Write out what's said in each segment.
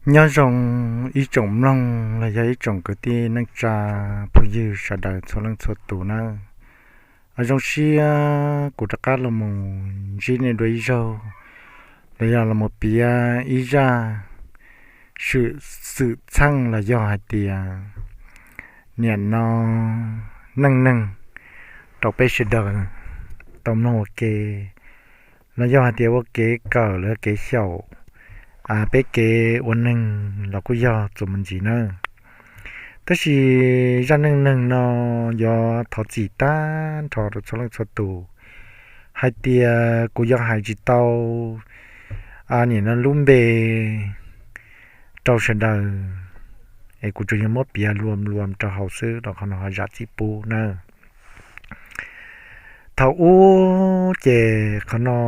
Nyob zoo ib tsoom mloog los yog ib tsoom kwv tij neej tsa phooj ywg sawv daws txhua leej txhua tus nawb. Zoo siab kuv rov qab los mus ntsib nej dua ib zaug, los yog los mus piav ib zaj xwm txheej los yog hais tias niam no neej neeg rau peb sawv daws tau mloog ua ke, los yog hais tias ua kev kawm los yog kev xyaum peb kev ua neeg los kuj yog txuas mus ntxiv nawb. Tab sis zaj neej neeg no yuav thov txim tag nrho rau txhua leej txhua tus hais tias kuv yuav hais tsis tau niam no lub npe rau sawv daws, es kuv tsuas yog muab piav luam luam rau hauv xwb, rau qhov no ho zam txim pub nawb. Thaum ub ces qhov no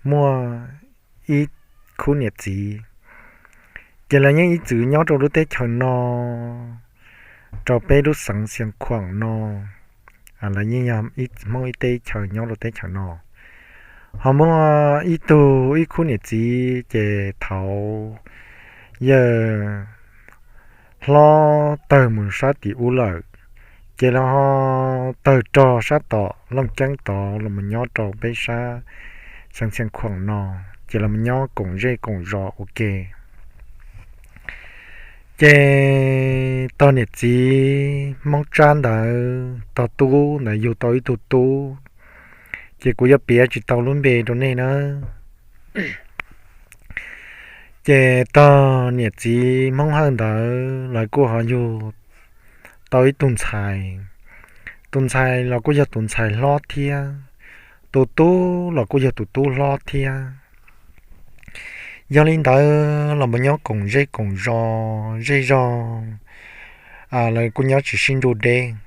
muaj ib khub niam txiv, ces lawv yeej ib txwm nyob rau lub teb chaws no, rau peb lub xeev Xiav Khuam no. Lawv yeej yog Hmoob ib teb chaws nyob rau teb chaws no. Ho muaj ib tug ib khub niam txiv ces thaum yawg hlob tawg mus sab tim ub lawm, ces los ho tawg rog sab tom Looj Ceeb tod los mus nyob rau peb sab xeev Xiav Khuam no, ces los mus nyob koom zej koom zos ua ke. Ces tog niam txiv Hmoob Tsab ntawd, tog tub ntawd yug tau ib tug tub, ces kuv yuav piav tsis tau lub npe rau nej na. Ces tog niam txiv Hmoob Hawj ntawd lawv kuj ho yug tau ib tug ntxhais. Tus ntxhais los kuj yog tus ntxhais hlob thiab, tus tub los kuj yog tus tub hlob thiab. Yog li ntawd los mus nyob koom zej koom zos, zej zog lawv kuj nyob tsis sib nruj deb.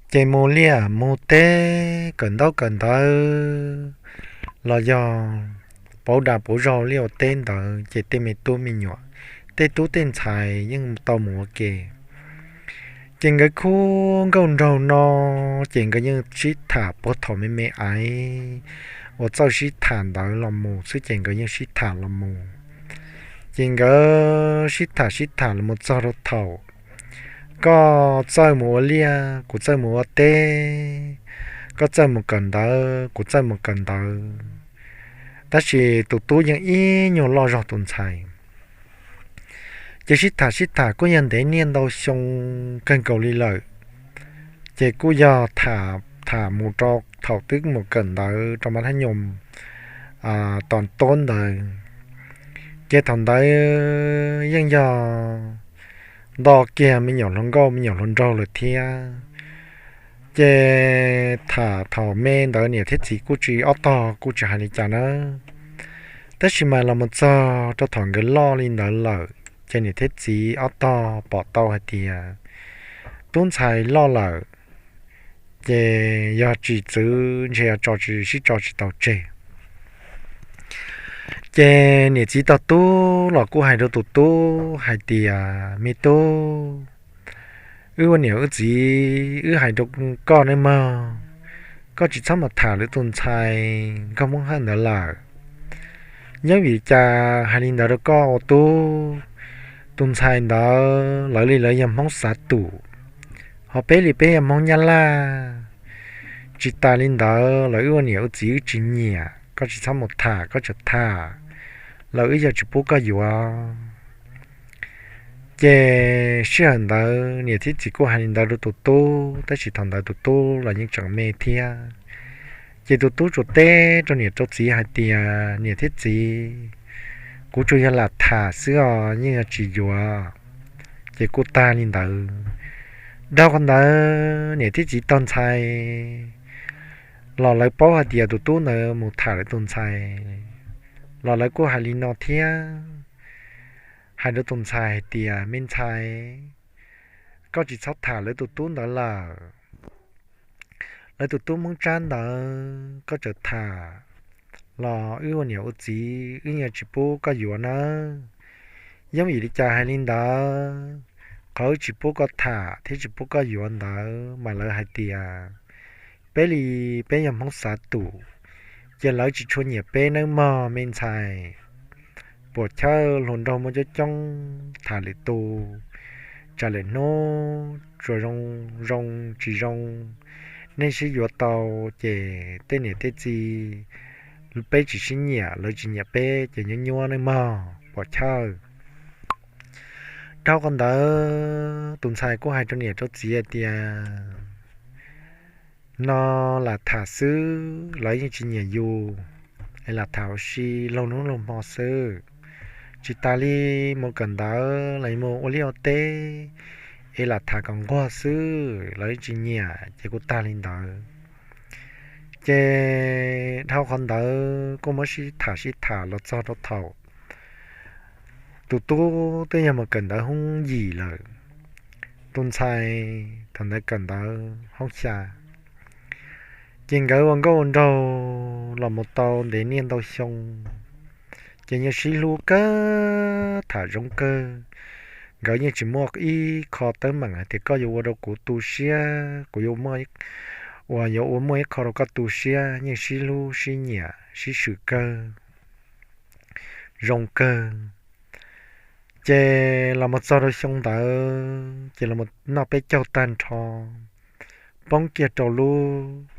Ces mus liaj mus teb, kawm ntaub kawm ntawv, los yog pauv dag pauv zog liaj ua teb ntawd, ces tej me tub me nyuam, tej tub tej ntxhais yeej tau mus ua ke. Ces nkawd khub nkauj nraug no, ces nkawd yeej sib tham puag thaum me me ais uas txawj sib tham ntawd los mus xwb, ces nkawd yeej sib tham los mus. Ces nkawd sib tham sib tham los mus txog rau thaum koj txawj mus ua liaj, kuv txawj mus ua teb, koj txawj mus kawm ntawv, kuv txawj mus kawm ntawv, tab sis tus tub yeej ib nyuag loj zog tus ntxhais. Ces sib tham sib tham kuj yog ntev niaj ntau xyoo kawg nkaus li lawm. Ces kuj yog tham mus rau thaum twb mus kawm ntawv rau mas thab nyoos tom tob ntawd. Ces thaum ntawd yeej yog nto kiag me nyuam hluas nkauj me nyuam hluas nraug lawm thiab. Ces tham thaum me ntawd niam thiab txiv kuj tsis, ob tog kuj tsis hais li cas nawb. Tab sis mas los mus txog rau thaum nkawd loj li ntawd lawm, ces niam thiab txiv ob tog pom tau hais tias tub ntxhais loj lawm, ces yog tsis txwv ntshe yog tso tsis, sib tso tsis tau tseg. Ces niam txiv tog tub los kuj hais rau tus tub hais tias, me tub, wb ua niam wb txiv wb hais rau koj nawb mog, koj tsis txhob mus tham lwm tus ntxhais nkauj Hmoob Hawj ntawd lawm. Nyob vim li cas hais li ntawd rau koj ua tub? Tus ntxhais ntawd lawv li lawv yog Hmoob Xav Tum, ho peb li peb yog Hmoob Nyab Laj. Tsis tas li ntawd los wb ua niam ua txiv wb tsis nyiam, koj tsis txhob mus tham, koj tseem tham los wb yog tsis pub koj yuav. Ces sij hawm ntawd niam thiab txiv kuj hais li ntawd rau tus tub, tab sis thaum ntawd tus tub los yeej tseem me thiab. Ces tus tub tsuas teb rau niam rau txiv hais tias, niam thiab txiv, kuv tsuas yog lam tham xwb os, yeej yog tsis yuav. Ces kuj tag li ntawd. Dhau qhov ntawd niam thiab txiv tog ntxhais los lawv paub hais tias tus tub ntawd mus tham lawv tus ntxhais, los lawv kuj hais li no thiab, hais rau tus ntxhais hais tias, me ntxhais, koj tsis txhob tham lawv tus tub ntawd lawm. Lawv tus tub Hmoob Tsab ntawd koj tseem tham los wb ua niam ua txiv wb yeej tsis pub koj yuav nawb. Yeej vim li cas hais li ntawd, qhov wb tsis pub koj tham thiab tsis pub koj yuav ntawd mas lawv hais tias peb li peb yog Hmoob Xav Tum, ces lawv tsis tshua nyiam peb nawb mog me ntxhais. puam chawj hluas nraug muaj coob coob tham lwm tus, tsam lwm hnub tsuas zoo zoo tsis zoo, nej sib yuav tau ces tej niam tej txiv peb tsis sib nyiam, lawv tsis nyiam peb ces nyuab nyuab nej mog puam chawj. Dhau qhov ntawd tus ntxhais kuj hais rau niam rau txiv hais tias, no lam tham xwb, lawv yeej tsis nyiam yus, es lam tham ua si laug hnub laug hmo xwb. Tsis tas li mus kawm ntawv los mus ua liaj ua teb, es lam tham kom nquag xwb, lawv yeej tsis nyiam ces kuj tag li ntawd. Ces dhau qhov ntawd kuj muab sib tham sib tham los txog rau thaum tus tub twb yog mus kawm ntawv hoob yim lawm, tus ntxhais thaum ntawd kawm ntawv hoob xya. Ces nkawd ua nkauj ua nraug los mus tau ntev niaj ntau xyoo, ces yeej sib hlub kawg, tham zoo kawg. Nkawd yeej tsis muaj ib qho teeb meem hais tias koj yuav ua rau kuv tu siab, kuv yuav muaj, uas yuav ua muaj ib qho rau koj tu siab, yeej sib hlub sib nyiam sib swm kawg, zoo kawg. Ces los mus txog rau xyoo ntawd ces los mus noj peb caug tag nrho, poob kiag rau lub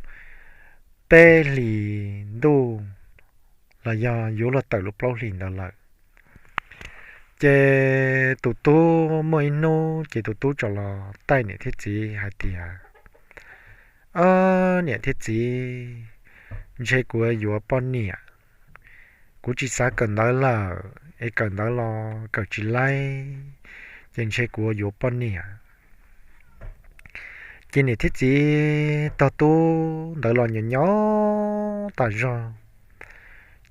peb hlis ntuj los yog yuav luag tawm lub plaub hlis ntawd lawm. Ces tus tub muaj ib hnub ces tus tub txawm los taij niam thiab txiv hais tias, Ob niam thiab txiv, ntshe kuv yuav poj niam. Kuv tsis xav kawm ntawv lawm es kawm ntawv los kawm tsis laib, ces ntshe kuv yuav poj niam. Ces niam thiab txiv tog tub ntawd los nyob nyob tas zog,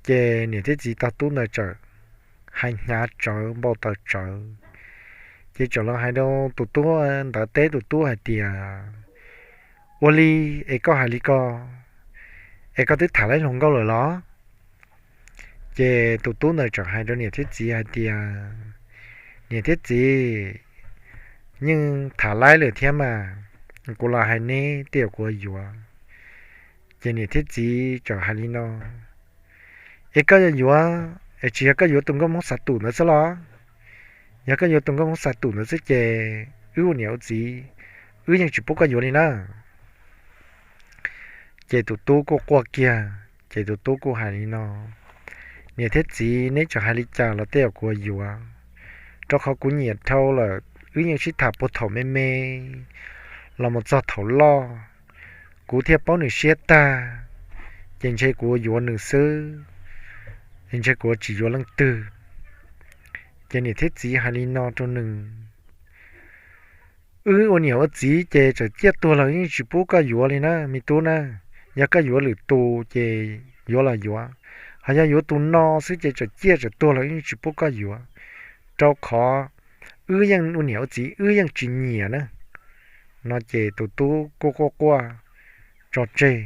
ces niam thiab txiv tog tub ntawd txawm hais hnyav tsawv npau taws tsawv. Ces txawm los hais rau tus tub ntawd teb tus tub hais tias, Ua li es koj hais li ko, es koj twb tham laib hluas nkauj lawm los? Ces tus tub ntawd txawm hais rau niam thiab txiv hais tias, Niam thiab txiv, yeej tham laib lawm thiab mas, kuv los hais neb tej zaum kuv yuav. Ces niam thiab txiv txawm hais li no, Es koj yuav yuav, es tsis yog koj yuav tus nkauj Hmoob Xav Tus ntawd xwb los? Yog koj yuav tus nkauj Hmoob Xav Tus ntawd xwb ces wb ua niam ua txiv, wb yeej tsis pub koj yuav li na. Ces tus tub kuj quaj kiag, ces tus tub kuj hais li no, Niam thiab txiv, neb txawm hais li cas los tej zaum kuv yuav, rau qhov kuv nyiam dhau lawm, wb yeej sib tham puag thaum me me los mus txog thaum loj, kuv thiaj paub nws siab tag, ces ntshe kuv yuav nws xwb, es ntshe kuv tsis yuav leej twg. Ces niam thiab txiv hais li no rau nws, Wb ua niam ua txiv ces txawm ciaj tuag los yeej tsis pub koj yuav li na me tub na. Yog koj yuav lwm tus ces yuav los yuav, ho yog yuav tus no xwb ces txawm ciaj txawm tuag los yeej tsis pub koj yuav, rau qhov wb yeej ua niam ua txiv wb yeej tsis nyiam na. No ces tus tub kuj quaj quaj tso tseg.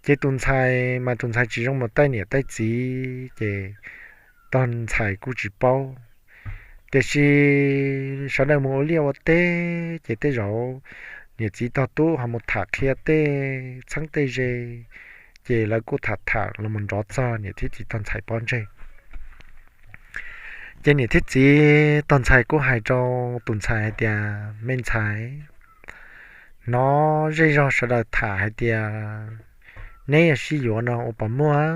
Ces tus ntxhais mas tus ntxhais tsis zoo mus taij niam taij txiv ces tus ntxhais kuj tsis paub. Tiam sis sawv daws mus ua liaj ua teb ces tej zaum niam txiv tog tub ho mus tham qhia tej txheeb tej ze, ces lawv kuj tham tham los mus nrov txog niam thiab txiv tog ntxhais pob ntseg. Ces niam thiab txiv tog ntxhais kuj hais rau tus ntxhais hais tias, Me ntxhais, hnov zej zog sawv daws tham hais tias neb yog sib yuav no ua puas muaj?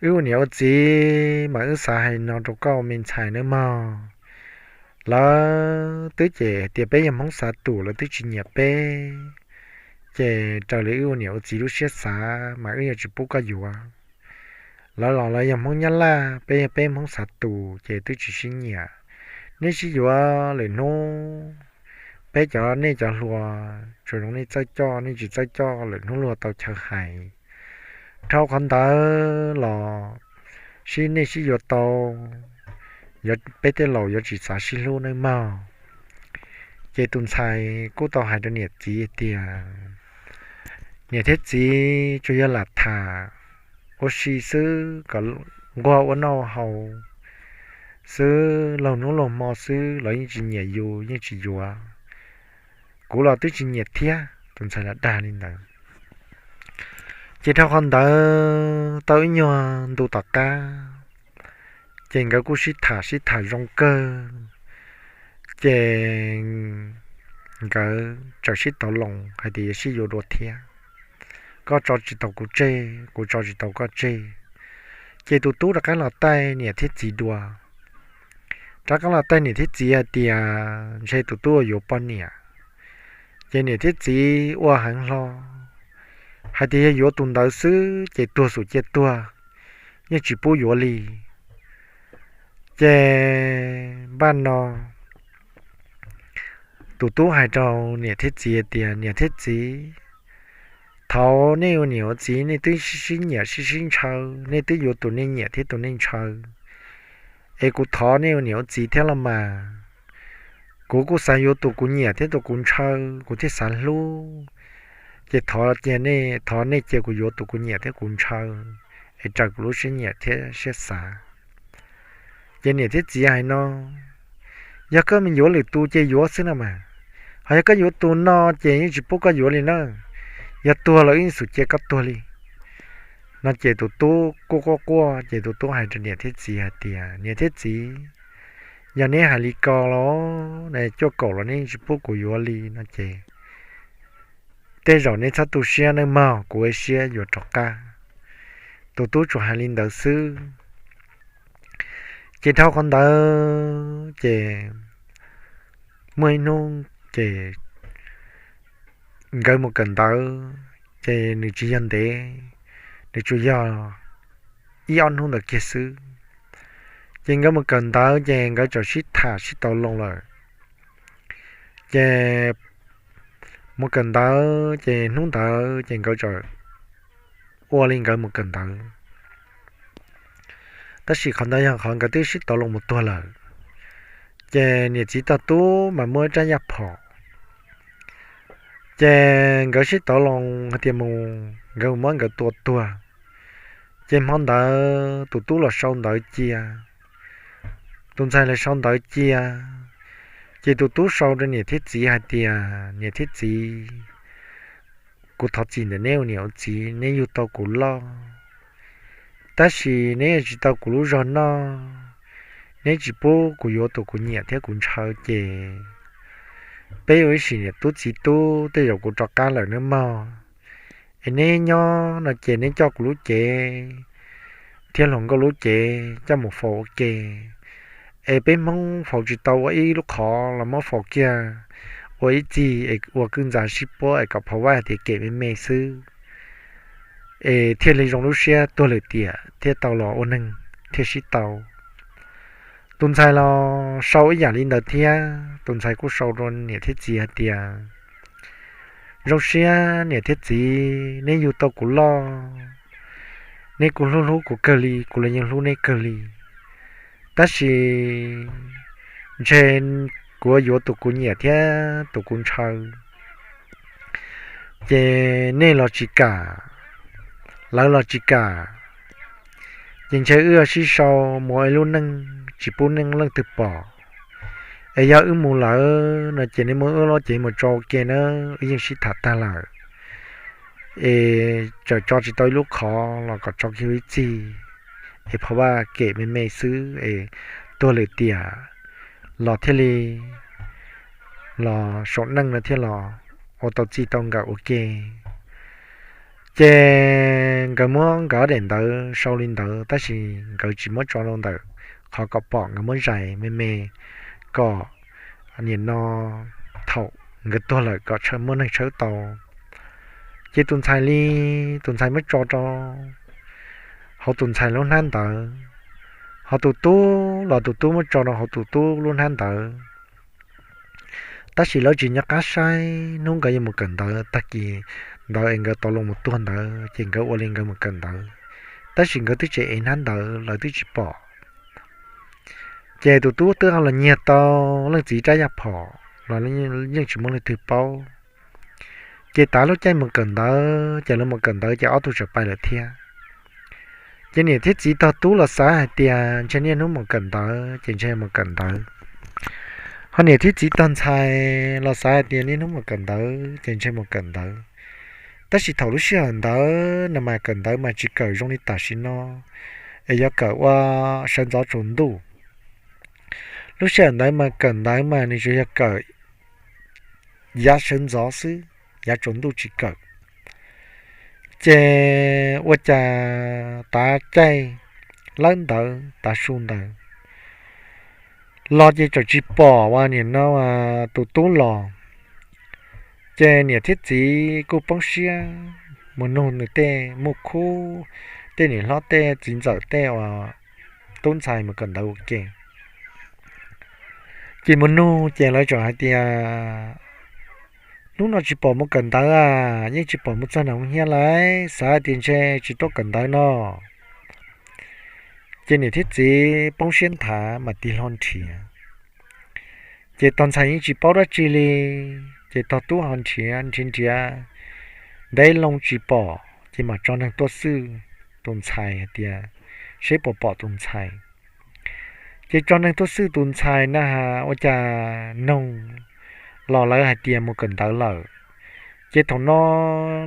Wb ua niam ua txiv mas wb xav hais no rau koj me ntxhais nawb mog. Lawv twb cem tias peb yog Hmoob Xav Tus, lawv twb tsis nyiam peb, ces raws li wb ua niam ua txiv lub siab xav mas wb yuav tsis pub koj yuav. Lawv los lawv yog Hmoob Nyab Laj, peb yog peb Hmoob Xav Tus ces twb tsis sib nyiam. Neb sib yuav lwm hnub, peb cov, nej cov hluas tsuas zoo nej txawj coj, nej tsis txawj coj lwm hnub luag tau chaw hais. Dhau qhov ntawd los sib, nej sib yuav tau, peb tej laus yuav tsis xav sib hlub nawb mog. Ces tus ntxhais kuj tau hais rau niam txiv tias, Niam thiab txiv, tsuas yog lam tham ua si xwb kom nquag ua noj haus xwb, laug hnub laug hmo xwb los yeej tsis nyiam yus, yeej tsis yuav. Kuv los twb tsis nyiam thiab. Tus ntxhais lam dag li ntawd. Ces dhau qhov ntawd tau ib nyuag ntu tom qab, Ces nkawd kuj sib tham sib tham zoo kawg, ces nkawd txawm sib tov loos hais tias yuav sib yuav dua thiab, koj tso tsis tau kuv tseg, kuv tso tsis tau koj tseg. Ces tus tub rov qab los taij niam thiab txiv dua, rov qab los taij niam thiab txiv hais tias ntshe tus tub yuav poj niam. Ces niam thiab txiv ua heev hlo hais tias yog yuav tus ntawd xwb ces tuag xum cia tuag, yeej tsis pub yuav li. Ces npaj no tus tub hais rau niam thiab txiv tias niam thiab txiv, thaum nej ua niam ua txiv nej twb sib sib nyiam sib sib ntshaw, nej twb yuav tus nej nyiam thiab tus nej ntshaw, es kuv thov nej ua niam ua txiv thiab los mas, kuv kuj xav yuav tus kuv nyiam thiab tus kuv ntshaw, kuv thiaj xav hlub. Ces thov cia nej, thov nej cia kuv yuav tus kuv nyiam thiab kuv ntshaw, es raws kuv lub siab nyiam thiab siab xav. Ces niam thiab txiv hais no, yog koj mus yuav lwm tus ces yuav xwb no mas, ho yog koj yuav tus no ces yeej tsis pub koj yuav li na, yog tuag los wb xum cia koj tuag li. No ces tus tub kuj quaj quaj ces tus tub hais rau niam thiab txiv hais tias niam thiab txiv, yog neb hais li ko los, cuaj kaum los neb yeej tsis pub kuv yuav li no ces tej zaum neb txhob tu siab nawb mog, kuv ua siab yuav rov qab. Tus tub tsuas hais li ntawd xwb. Ces dhau qhov ntawd ces muaj ib hnub ces nkawd mus kawm ntawv, ces nws tsis yog ntev, nws tsuas yog ib ob hnub ntawd kiag xwb. Ces nkawd mus kawm ntawv ces nkawd txawm sib tham sib tau loo lawm. Ces mus kawm ntawv ces hnub ntawd ces nkawd txawm ua li nkawd mus kawm ntawv. Tab sis qhov ntawd yog qhov nkawd twb sib tau loo mus tuag lawm. Ces niam txiv tog tub mas muaj ib rab yaj phom, ces nkawd sib tau loo hais tias mus nkawd muab nkawd tua tuag. Ces hmo ntawd tus tub los sau ntawv cia, tus ntxhais los sau ntawv cia. Ces tus tub sau rau niam thiab txiv hais tias niam thiab txiv, kuv thov txim ntawm neb ua niam ua txiv, neb yug tau kuv loj, tab sis neb yog tsis tau kuv lub zog noj, neb tsis pub kuv yuav tus kuv nyiam thiab kuv ntshaw ces peb ua ib sim niam tub txiv tub, tej zaum kuv rov qab lawm nawb mog. Es neb nyob no ces neb coj kuv lub cev thiab hluas nkauj lub cev coj mus faus ua ke. Es peb Hmoob faus tsis tau ua ib lub qhov los muab faus kiag ua ib txij es ua kwj ntxa sib puab es kom phov vaj hais tias kem me me xwb, es thiaj li zoo lub siab tuag lwm tiam thiaj tau los ua neeg thiaj sib tau. Tus ntxhais los sau ib yam li ntawd thiab, tus ntxhais kuj sau rau niam thiab txiv hais tias zoo siab niam thiab txiv, neb yug tau kuv loj, neb kuj hlub hlub kuv kawg li, kuv los yeej hlub neb kawg li. Tab sis ntshe kuv yuav tus kuv nyiam thiab tus kuv ntshaw, ces nej los tsis kam, lawv los tsis kam, ces ntshe wb sib sau mus ua ib lub neej tsis pub neej leej twg pom. Es yog wb mus lawm no ces nej muab wb lub cev mus tso ua ke nawb, wb yeej sib tham tag lawm. Es txawm tso tsis tau ib lub qhov los kom tso kiag ib txij, es phov vaj kem me me xwb es tuag lwm tiam los thiaj li los saum neej no thiaj los ua tau txij tau nkawm ua ke. Ces nkawd muab nkawd ob daim ntawv sau li ntawd tab sis nkawd tsis muab tso rau ntawm qhov kom pom, nkawd muab zais me me kom nim no thaum nkawd tuag lawm kom muaj neeg tshawb tau. Ces tus ntxhais li, tus ntxhais muab tso rau hauv tus ntxhais lub hnab ntawv, ho tus tub los tus tub muab tso rau hauv tus tub lub hnab ntawv. Tab sis lawv tsis nco qab saib hnub nkawd yuav mus kawm ntawv, tag kis ntawd es nkawd tau los mus tuag ntawd ces nkawd ua li nkawd mus kawm ntawv, tab sis nkawd twb tsis ev hnab ntawv lawv twb tsis pom. Ces tus tub twb los nyiag tau leej txiv rab yaj phom los yeej tsis muaj leej twg paub. Ces tav lub caij mus kawm ntawv ces lawv mus kawm ntawv ces ob tug txawm pais lawm thiab. Ces niam thiab txiv tog tub los xav hais tias ntshe niaj hnub mus kawm ntawv ces ntshe mus kawm ntawv, ho niam thiab txiv tog ntxhais los xav hais tias niaj hnub mus kawm ntawv ces ntshe mus kawm ntawv. Tab sis thaum lub sij hawm ntawd no mas kawm ntawv mas tsis kawm zoo li tam sim no, es yuav kawm ua sawv ntxov tsaus ntuj. Lub sij hawm ntawd mas kawm ntawv mas nws tsuas yog kawm yav sawv ntxov xwb, yav tsaus ntuj tsis kawm. Ces ua cas tav caij lawb ntawd tav su ntawd los ces txawm tsis pom uas nim no tus tub los. Ces niam thiab txiv kuj poob siab mus nug nws tej muaj khub, tej niam hlob tej txiv ntxawm tej uas tub ntxhais mus kawm ntawv ua ke. Ces mus nug ces lawv tseem hais tias, hnub no tsis pom mus kawm ntawv a, yeej tsis pom mus txog nram hia lawm, xav hais tias ntshe tsis tuaj kawm ntawv no. Ces niam thiab txiv poob siab nthav mas tig hlo nrhiav. Ces tog ntxhais yeej tsis paub dab tsi li, ces tog tub ho nrhiav nrhiav nrhiav ntev loo tsis pom, ces mam tso neeg tuaj xwj tus ntxhais hais tias seb puas pom tus ntxhais. Ces tso neeg tuaj xwj tus ntxhais na has ua cas noog los lawv hais tias mus kawm ntawv lawm. Ces thaum no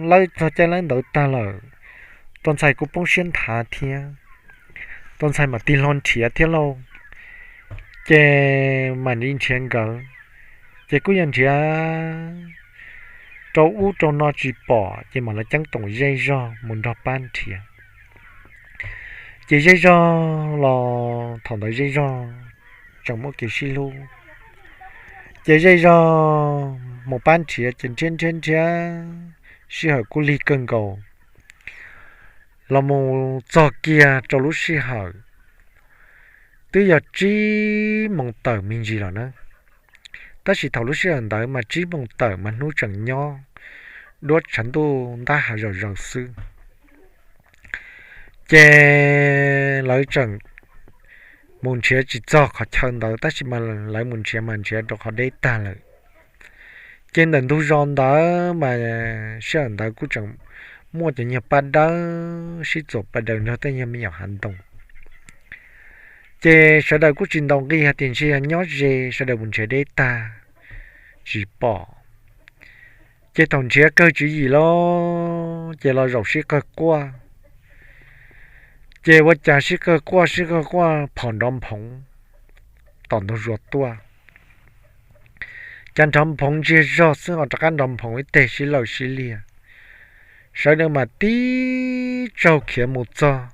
lawb txog caij lawb ntawd tag lawm, tus ntxhais kuj poob siab nthav thiab. Tus ntxhais mam tig hlo nrhiav thiab lauj. Ces mam li nrhiav nkawd, ces kuj yog nrhiav rau ub rau no tsis pom, ces mam lawv ceeb toom zej zog mus nrog pab nrhiav. Ces zej zog los thaum ntawd zej zog tseem muaj kev sib hlub. Ces zej zog mus pab nrhiav ces nrhiav nrhiav nrhiav, sij hawm kuj lig kawg nkaus. Los mus txog kiag rau lub sij hawm twb yog tsib moos tawm me ntsis lawm na. Tab sis thaum lub sij hawm ntawd mas tsib moos tawm mas hnub tseem nyob, duab tshav ntuj ntab hav zom zaws xwb. Ces lawv tseem mus nrhiav tsis txog qhov chaw ntawd, tab sis mas lawv mus nrhiav mas nrhiav rau qhov deb tag lawm. Ces ntawm ntug zos ntawd mas sij hawm ntawd kuj tseem muaj cov nyuag paj dawb sib txuas paj daws nrog tej nyuag me nyuam hav ntoo. Ces sawv daws kuj tsis ntaus nqi hais tias ntshe yog nyob ze, sawv daws mus nrhiav deb tag tsis pom. Ces thaum nrhiav kawg tswv yim lawm ces los zaum sib qawg quaj. Ces ua cas sib qawg quaj sib qawg quaj phom nrov nphoov tom ntug zos tuaj. Cas nrov nphoov ntsiag zog xwb ho rov qab nrov nphoov ib teg sib lawj sib liag. Sawv daws mas tib tsaug khiav mus txog,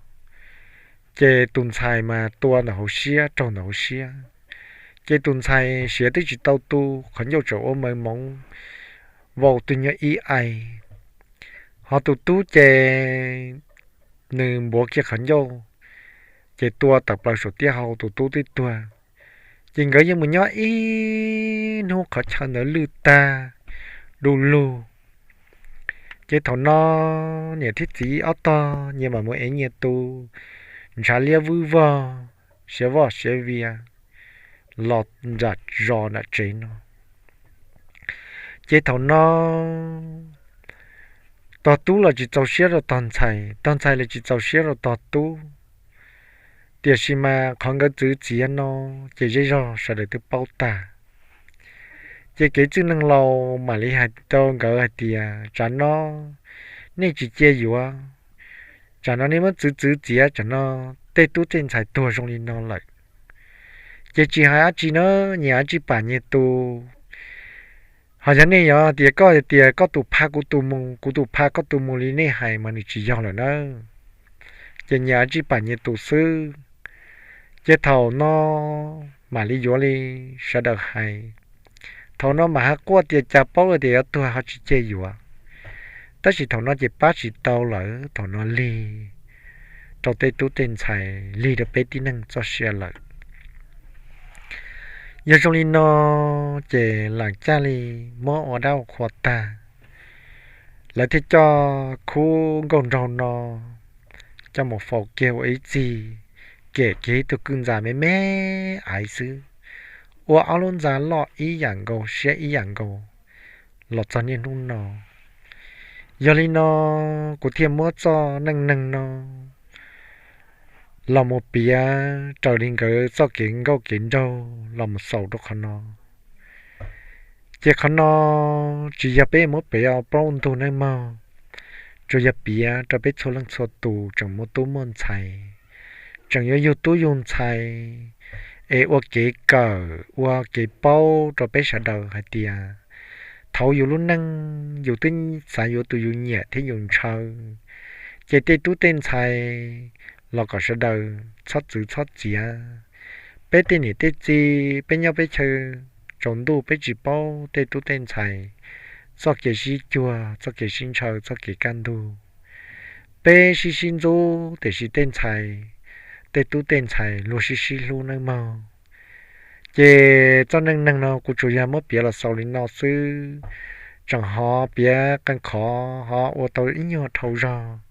ces tus ntxhais mas tua ntawm hauv siab raug ntawm hauv siab. Ces tus ntxhais siav twb tsis tau tu, qhov ncauj tseem ua maws moov vau twg nyuag ib ai. Ho tus tub ces nws npuav kiag qhov ncauj, ces tua tawm plaws saum tiaj hau tus tub twb tuag. Ces nkawd yeej mus nyob ib hnub qhov chaw ntawd lwj tag du lug. Ces thaum no niam thiab txiv ob tog nyias mam mus ev nyias tus ntshav liab vwj vog, siav voj siav vias los nram zos nram tsev no. Ces thaum no tog tub los tsis txaus siab rau tog ntxhais, tog ntxhais los tsis txaus siab rau tog tub. Tiam sis mas qhov nkawd txwv txiav no ces zej zog sawv daws twb paub tag. Ces kev txwj neeg laus mam li hais rau nkawd hais tias tsam no nej tsis cia yuav, tsam no nej muab txwv txwv txiav, tsam no tej tub tej ntxhais tuag zoo li no lawm. Ces tsis hais dab tsi na, nyias tsij pam nyias tus. Ho yog nej yuav tias koj tias koj tus pha kuv tus mus, kuv tus pha koj tus mus li nej hais mas nws tsis yog lawm na. Ces nyias tsij pam nyias tus xwb. Ces thaum no mam li yuav li sawv daws hais. Thaum no mam hais quaj tias cas paub tias yuav tuag ho tsis cia yuav. Tab sis thaum no ces pab tsis tau lawm, thaum no lig rau tej tub tej ntxhais, lig rau peb tib neeg txoj sia lawm. Yog zoo li no ces lam caj li muab ua dab ua qhua tag, lawv thiaj coj khub nkauj nraug no coj mus faus kiag ua ib txig, kem kiag ib tug kwj ntxa me me aiv xwb, ua ob lub ntxa loj ib yam nkaus siab ib yam nkaus los txog niaj hnub no. Yog li no kuv thiaj muab txoj neej neeg no los mus piav raws li nkawd txoj kev nkauj kev nraug los mus xaus rau qhov no. Ces qhov no tsis yog peb muab piav ua plaub ntug nawb mog, tsuas yog piav rau peb txhua leej txhua tus tseem muaj tub muaj ntxhais, tseem yuav yug tub yug ntxhais es ua kev kawm ua kev paub rau peb sawv daws hais tias thaum yus lub neej yus twb xav yuav tus yus nyiam thiab yus ntshaw, ces tej tub tej ntxhais los kom sawv daws txhob txwv txhob txiav. Peb tej niam tej txiv peb nyob peb chaw tsaus ntuj peb tsis paub tej tub tej ntxhais txoj kev sib cuag, txoj kev sib ntshaw, txoj kev kaj ntug. Peb sib sib ntxub tiam sis tej ntxhais, tej tub tej ntxhais luag sib sib hlub nawb mog. Ces txoj neej neeg no kuv tsuas yog muab piav los xaus li no xwb. Tseem ho piav qee qhov ho ua tau ib nyuag dhau zog,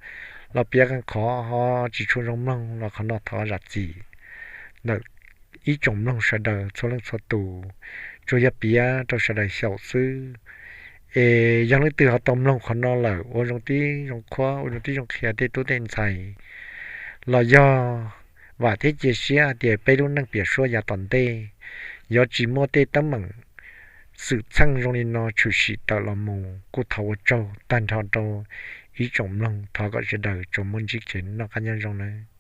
los piav qee qhov ho tsis tshua zoo mloog los qhov no thov zam txim ntawm ib tsoom mloog sawv daws txhua leej txhua tus. Tsuas yog piav rau sawv daws xyaum xwb. Es yog leej twg ho tau mloog qhov no lawm ua zoo tib zoo qhuab ua zoo tib zoo qhia tej tub tej ntxhais, los yog vam thiab cia siab hais tias peb lub neej piam suab yav tom ntej yuav tsis muaj tej teeb meem xwm txheej zoo li no tshwm sim tawm los mus. Kuj thov ua tsaug tag nrho rau ib tsoom mloog, thov kom sawv daws tsuas muaj ntsib kev noj qab nyob zoo nawb.